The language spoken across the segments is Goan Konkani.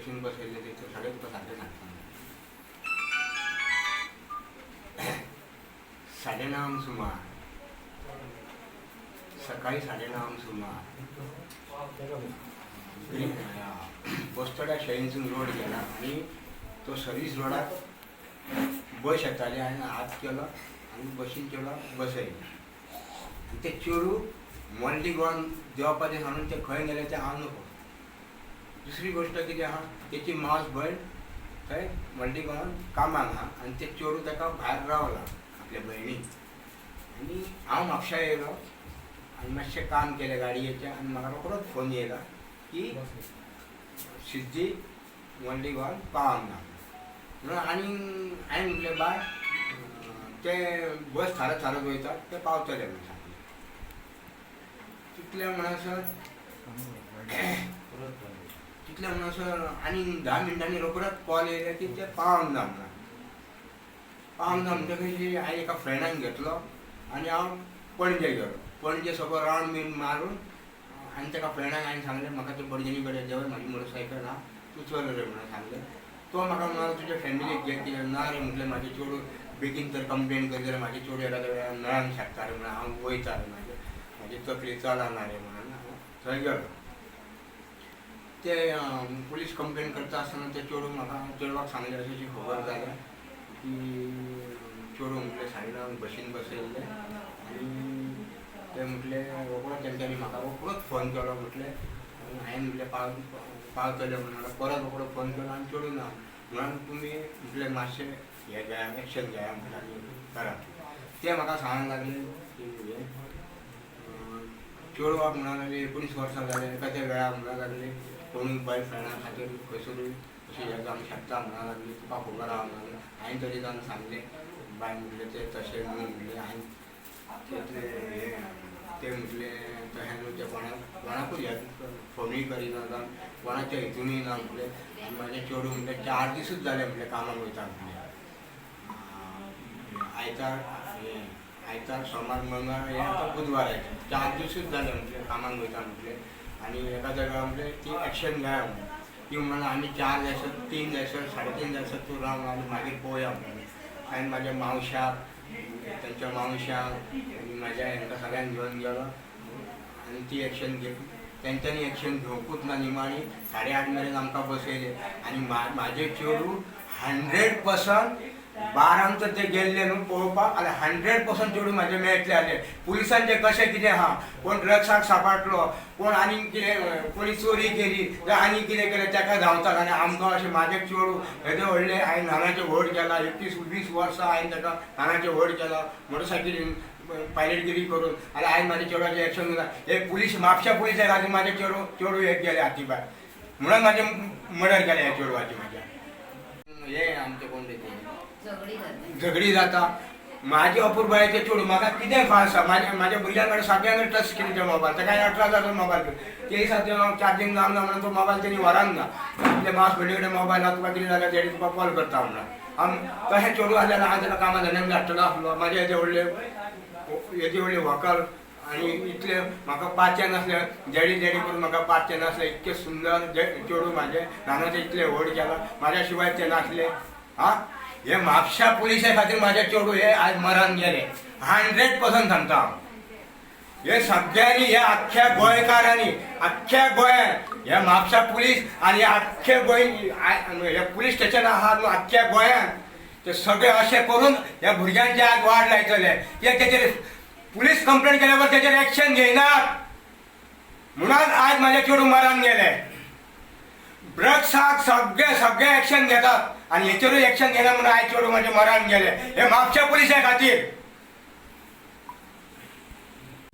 बशीन बसयल्लें तें सगळें तुका सारकें सांगता. 9:30 सुमार, सकाळी 9:30 सुमार बस्तोड्या शहीनसून रोड गेला आनी तो सर्वीस रोडाक बस येताली. हांवें हात केलो आनी बशीन चेडवाक बसयलें आनी ते चेडूं मल्ली गोवान देंवपाचें सांगून ते खंय गेले तें हांव नको. दुसरी गोश्ट कितें आहा, तेची मावस भयण थंय मल्ली गोवान कामाक आहा आनी ते चेडूं ताका भायर रावलां आपल्या भयणीक. आनी हांव म्हापशा येयलो आनी मातशें काम केलें गाडयेचें आनी म्हाका रोखडोच फोन येयला की सिद्धी मल्ली गोवान पावंक ना म्हणून. आनी हांवें म्हणलें बाय ते बस थारत थारत वयता ते पावतले म्हणून सांगलें. तितले म्हणसर आनी 10 मिनटांनी रोखडोच कॉल येयले की ते पावंक ना म्हणून. पावंक ना म्हणटकीर हांवें एका फ्रेंडाक घेतलो आनी हांव पणजे गेलो. पणजे सगळो रावंड बीन मारून आनी ताका फ्रेंडाक हांवें सांगलें म्हाका ते बडजनी कडेन देंवय, म्हाजी मोटरसायकल आहा, तूं चल रे म्हणून सांगलें. तो म्हाका म्हणालो तुज्या फॅमिलीक घे कितें ना रे म्हटलें म्हाजें चेडूं बेगीन तर कंप्लेन करीत जाल्यार म्हाजें चेडूं एखाद्या वेळार मेळोंक शकता रे म्हणून हांव वयता रे, म्हाजें म्हाजी तकली चलना रे म्हणून हांव थंय गेलो. ते पुलीस कंप्लेन करता आसतना ते चेडूं म्हाका चेडवाक सांगलें अशी अशी खबर जाल्या की चेडूं म्हटलें 9:30 बशीन बसयल्लें आनी ते म्हटलें रोखडो तेंच्यांनी म्हाका रोखडोच फोन केलो. म्हटलें हांवें म्हटलें पावतले म्हणून परत रोखडो फोन केलो आनी चेडूं ना म्हणून तुमी म्हटलें मातशें हें घेया, एक्शन घेया म्हटलें आनी करा. ते म्हाका सांगूंक लागले की हें चेडवाक म्हणूंक लागले 19 वर्सां जाले, एखाद्या वेळार म्हणूंक लागले कोणूय बॉयफ्रेंडा खातीर खंयसरूय अशें हें जावंक शकता म्हणूंक लागली, तुका खबर आहा म्हणूंक लागले. हांवें तरी जावन सांगलें बाय म्हटलें तें तशें न्हू म्हटलें. हांवें तितलें हें ते म्हटलें तशें न्हू, तें कोणाकूय हें फोनूय करिना जावन कोणाच्या हितुनूय ना म्हटलें. आनी म्हाजें चेडूं म्हटलें 4 दिसूच जाले म्हटलें कामाक वयता म्हटलें, आयतार हें आयतार सोमार मंगळार हें आतां बुधवार आयता 4 दिसूच जाले म्हटलें कामाक वयता म्हटलें. आनी एखाद्या वेळार म्हटलें ती एक्शन घेया म्हणून ती म्हणून आमी 4 जायसर 3 जायसर 3.5 जायसर तूं राव आनी मागीर पळोवया म्हणलें. हांवें म्हाज्या मावशाक तांच्या मावशाक आनी म्हाज्या हेंकां सगळ्यांक घेवन गेलो आनी ती एक्शन घेतली. तेंच्यांनी एक्शन घेवंकूच ना. निमाणी 8:30 मेरेन आमकां बसयले आनी म्हाजें चेडूं 100% 12 तर ते गेल्ले न्हू पळोवपाक आनी 100% चेडूं म्हाजें मेळटलें आसलें. पुलिसांचें कशें कितें आहा, कोण ड्रग्साक सांपडलो, कोण आनी कितें, कोणी चोरी केली जाल्यार आनी कितें केलें ताका धांवतात आनी आमकां अशें म्हाजें चेडूं येदें व्हडलें हांवें ल्हानाचें व्हड केलां, 21-20 वर्सां हांवें ताका ल्हानाचें व्हड केलां मोटरसायकलीन पायलटगिरी करून आनी हांवें म्हाज्या चेडवाचें एक्शन घेतलां. हे पुलीस म्हापशा पुलिसा खातीर म्हाजें चेडूं चेडूं हें गेलें हाती भायर म्हणून म्हाजें मर्डर केलें ह्या चेडवाचें म्हाज्या. हे आमचें कोण तें झगडी जाता. म्हाजे अपुरबायेचें चेडूं म्हाका कितें फाल्स आसा, म्हाज्या म्हाज्या भुरग्यां कडेन सगळ्यां कडेन टच स्क्रिनीचो मोबायल, ताका 18 हजार मोबायल ते दिसा चार्जींग जावंक ना म्हणून तो मोबायल तेणी व्हरांक ना. आपल्या मावस भयणी कडेन मोबायल आहा, तुका कितें जाल्यार तेणी तुका कॉल करता म्हणून. हांव तशें चेडूं आसलें जाल्यार हांव ताका कामा धंद्याक धाडटलो आसलो. म्हाजें येदें व्हडलें येदी व्हडली व्हंकल आनी इतलें म्हाका पाचें नासलें, डॅडी डॅडी करून म्हाका पाचें नासलें. इतकें सुंदर चेडूं म्हाजें ल्हानाचें इतलें व्हड केलां, म्हाज्या शिवाय तें नासलें. आं हे म्हापशा पुलिसा खातीर म्हाजें चेडूं हें आज मरान गेलें, 100% सांगता हांव. हे सगळ्यांनी हे अख्ख्या गोंयकारांनी अख्ख्या गोंयांत हे म्हापशा पुलीस आनी अख्खे गोंय हे पुलीस स्टेशन आहा न्हू अख्ख्या गोंयांत ते सगळे अशें करून ह्या भुरग्यांचे आज वाड लायतले. ते तेचेर पुलीस कंप्लेन केल्या बरोबर तेचेर एक्शन घेयनात म्हणून आज म्हाजें चेडूं मरान गेलें. ड्रग्साक सगळे सगळे एक्शन घेतात आनी हेचेरूय एक्शन घेना म्हणून आयज चेडूं म्हाजें मरान गेलें हे म्हापशा पुलिसा खातीर.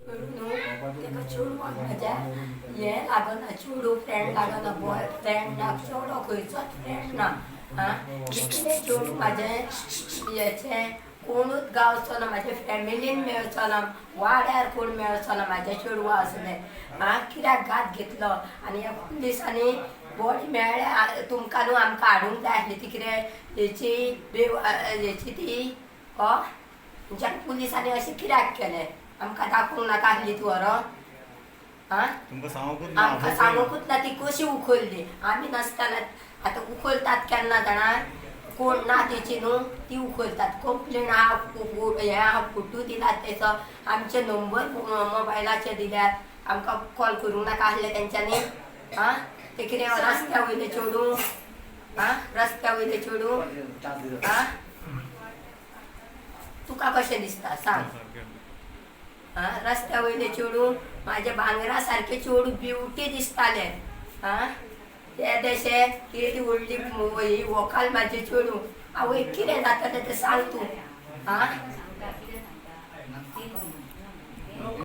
ताका चेडवाक म्हाज्या हें लागना, चेडूं फ्रेंड लागना, बॉय फ्रेंड ना, चेडो खंयचोच फ्रेंड ना. आं इतलें चेडूं म्हाजें हेचें कोणूच गावचो ना, म्हाज्या फॅमिलीन मेळचो ना, वाड्यार कोण मेळचो ना म्हाज्या चेडवा असलें. आं कित्याक घात घेतलो आनी ह्या पुलिसांनी बॉडी मेळ्ळ्या तुमकां न्हू आमकां हाडूंक जाय आसली ती कितें हेची हेची ती तुमच्या पुलिसांनी अशें कित्याक केलें, आमकां दाखोवंक नाका आसली ती व्हरोन. हा, तुमकां सांगूंकूच ना. आमकां सांगूकूच ना ती कशी उखल्ली. आमी नासतना आतां उखलतात केन्ना जाणा, कोण ना तेची न्हू ती उखलतात. कंप्लेन आहा, हे आहा, फोटो दिलात तेचो, आमचे नंबर मोबायलाचे दिल्यात. आमकां कॉल करूंक नाका आसले तेंच्यांनी. आं, ते कितें रस्त्या वयले चेडूं, आं, रस्त्या वयले चेडूं. आं, तुका कशें दिसता सांग. आं, रस्त्या वयले चेडूं म्हाजे भांगरा सारके चेडूं ब्युटी दिसताले. आं, ते तशें कितें ती व्हडली ही वोकाल म्हाजें चेडूं. आवय कितें जातलें तें सांग तूं. आं.